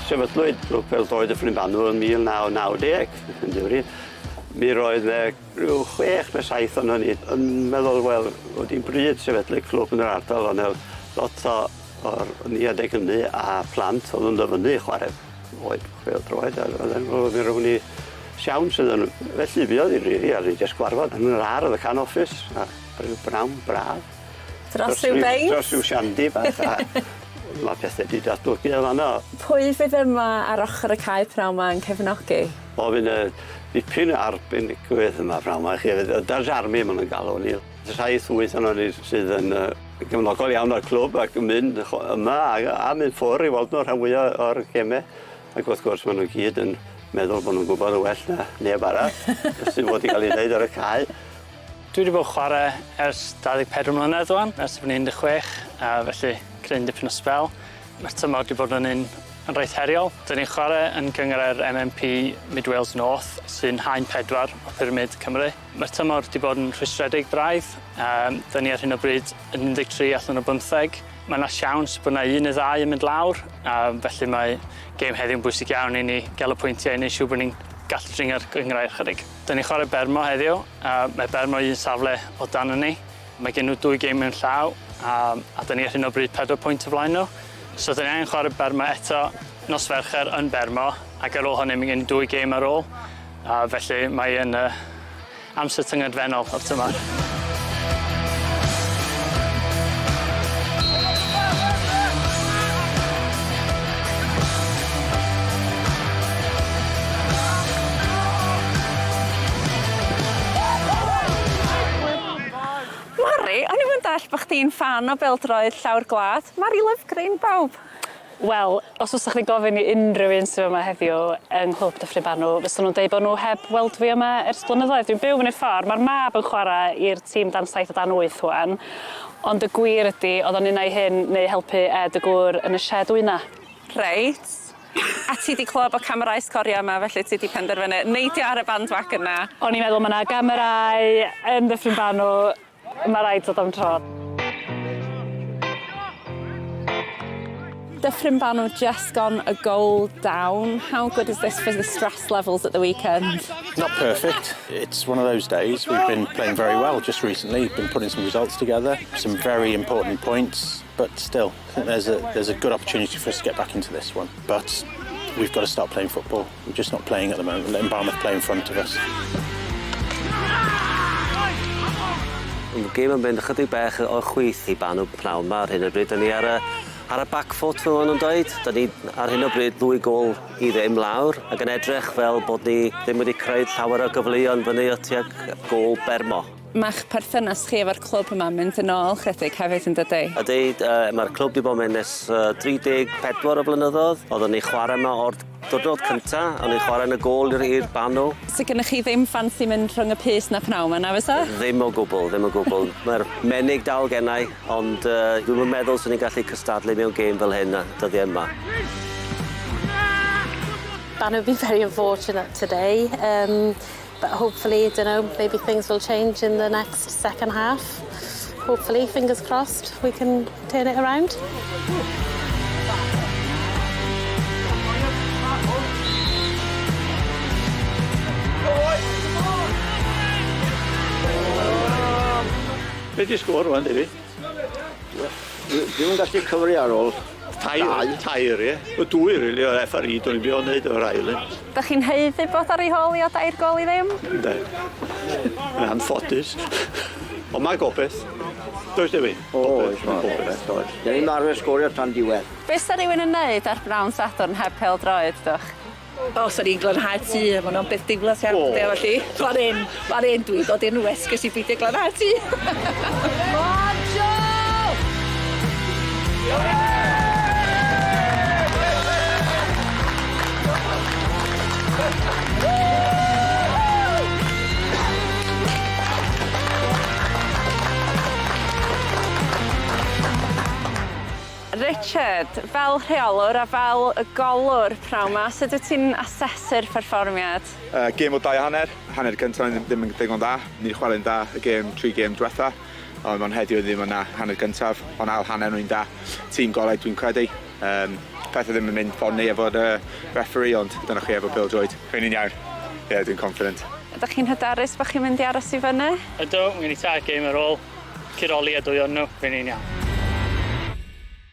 Sefydlwyd Clwb Pêl-droed Dyffryn Banw yn 1990 yn Dewri. Mi roedd 'ne rhyw chwech ne' saith onon ni yn meddwl wel bod 'i'n bryd sefydlu clwb yn yr ardal o' 'ne lot o o'r ni adeg hynny a plant o'dd yn dod fyny i chware oed pêl-droed a oedden nhw mi rown ni siawns iddyn nhw. Felly fuodd 'i rili a ni jyst gwarfod yn yr ardd y can office a ryw bnawn braf. Dros ryw beint. Dros ryw siandi bach a ma' pethe 'di datblygu yn fan 'no. Pwy fydd yma ar ochor y cae pnawn 'ma yn cefnogi? O fy' 'ne dipyn o arbenigwydd yma pnawn 'ma chi efyd y Dutch Army ma' nw'n galw ni. Saith wyth onon ni sydd yn yy gefnogol iawn o'r clwb ac yn mynd yma a a mynd ffwr' i weld nw rhan fwya o'r geme. Ac wrth gwrs ma' nw gyd yn meddwl bo' nw'n gwbod yn well na neb arall sydd fod i ga'l 'i neud ar y cae. Dwi 'di bod chware ers 24 mlynedd ŵan, ers fy 16, a felly cryn dipyn o sbel. Ma'r tymor 'di bod yn un yn reit heriol. 'Dyn ni'n chware yn gynghrair MMP Mid Wales North sy'n haen pedwar o pyramid Cymru. Ma'r tymor 'di bod yn rhwystredig braidd yym 'dyn ni ar hyn o bryd yn 13 allan o bymtheg. Ma' 'na siawns bo' 'na un neu ddau yn mynd lawr a felly mae gêm heddiw'n bwysig iawn i ni ga'l y pwyntie i neu' siŵr bo' ni'n gallu dringo'r gynghrair chydig. 'Dyn ni'n chware Bermo heddiw a mae Bermo un safle o dan ni. Mae gen nhw dwy gêm mewn llaw a a 'dyn ni ar hyn o bryd pedwar pwynt o flaen nhw. So 'dyn ni angen chware Bermo eto nos Fercher yn Bermo ac ar ôl hynny ma' gen ni dwy gêm ar ôl a felly mae yn yy amser tyngedfennol o'r tymor. Mari, o'n i'm yn dallt bo' chdi'n ffan o bêl-droed llawr gwlad. Mari Lovgreen bawb. Wel, os fysach chdi gofyn i unrhyw un sydd yma heddiw yng Nghlwb Dyffryn Banw, fysan nhw'n deud bo' nhw heb weld fi yma ers blynyddoedd. Dwi'n byw fyny'r ffor, ma'r mab yn chwarae i'r tîm dan saith a dan wyth ŵan, ond y gwir ydi, o'dd o'n unai hyn neu helpu Ed y gŵr yn y shed wyna. Reit. A ti 'di clywed bo' camerâu sgorio yma felly ti 'di penderfynu neidio ar y bandwagon 'na. O'n i'n meddwl ma' 'na gamerâu yn Dyffryn Banw, ma' raid dod am dro. Dyffryn Banw just gone a goal down. How good is this for the stress levels at the weekend? Not perfect. It's one of those days. We've been playing very well just recently. Been putting some results together, some very important points, but still, I think there's a there's a good opportunity for us to get back into this one. But we've got to start playing football. We're just not playing at the moment. We're letting Barmouth play in front of us. Ma'r gêm yn mynd ychydig bech o chwith i Banw pnawn 'ma ar hyn o bryd. 'Dan ni ar y ar y back foot fel ma' nw'n deud. 'Dan ni ar hyn o bryd ddwy gôl i ddim lawr ac yn edrych fel bod ni ddim wedi creu llawer o gyfleon fyny at tuag gôl Bermo. Ma'ch perthynas chi efo'r clwb yma'n mynd yn ôl chydig hefyd yndydi? Ydi yy ma'r clwb 'di bod 'ma ers yy 34 o flynyddodd. Oddwn ni chware 'ma o'r diwrnod cynta o'n i'n chware yn y gôl i'r i'r Banw. So gynnoch chi ddim ffansi mynd rhwng y pyst na pnawn 'ma na fysa? Ddim o gwbwl ddim o gwbwl. Mae'r menyg dal gennai ond yy dwi'm yn meddwl swn i'n gallu cystadlu mewn gêm fel hyn y dyddie yma. Banw have been very unfortunate today um But hopefully, I don't know, maybe things will change in the next second half. Hopefully, fingers crossed, we can turn it around. Be' 'di sgôr rŵan David? Dwi'm yn gallu cyfri ar ôl. Tair. Dau. Tair ie. Y dwy rili o'r referee do'n i'm be' o'n neud efo'r ail un. Dach chi'n haeddu bod ar ei hôl 'i o dair gôl i ddim? Yndai. Yn anffodus. Ond mae gobeth. Does Dewi? Oes ma' gobeth oes. 'Dan ni'm arfer sgorio tan diwedd. Be' sa rywun yn neud ar bnawn Sadwrn heb pêl-droed 'dwch? O swn i'n glanhau tŷ a ma' wnna'n beth diflas iawn dydi a felly fan 'yn fan 'yn dwi'n dod i'r esgus i beidio glanhau tŷ. Come on Joe! Richard, fel rheolwr a fel y golwr pnawn 'ma, sut wyt ti'n asesu'r perfformiad? Yy gêm o dau a hanner, hanner cynta ddim ddim yn ddigon dda. Ni 'di chware'n dda y gêm tri gêm dwetha ond ond heddiw ddim yn dda hanner gyntaf ond ail hanner o'n i'n da. Tîm gorau dwi'n credu. Yym Pethau ddim yn mynd ffordd ni efo'r referee, ond dyna chi efo pêl-droed. Fi'n iawn. Ie, yeah, dwi'n confident. Ydych chi'n hyderus bod chi'n mynd i aros i fyny? Ydw, mae gen i tair gêm ar ôl. Curo o leia dwy o'n nhw, fi'n un iawn.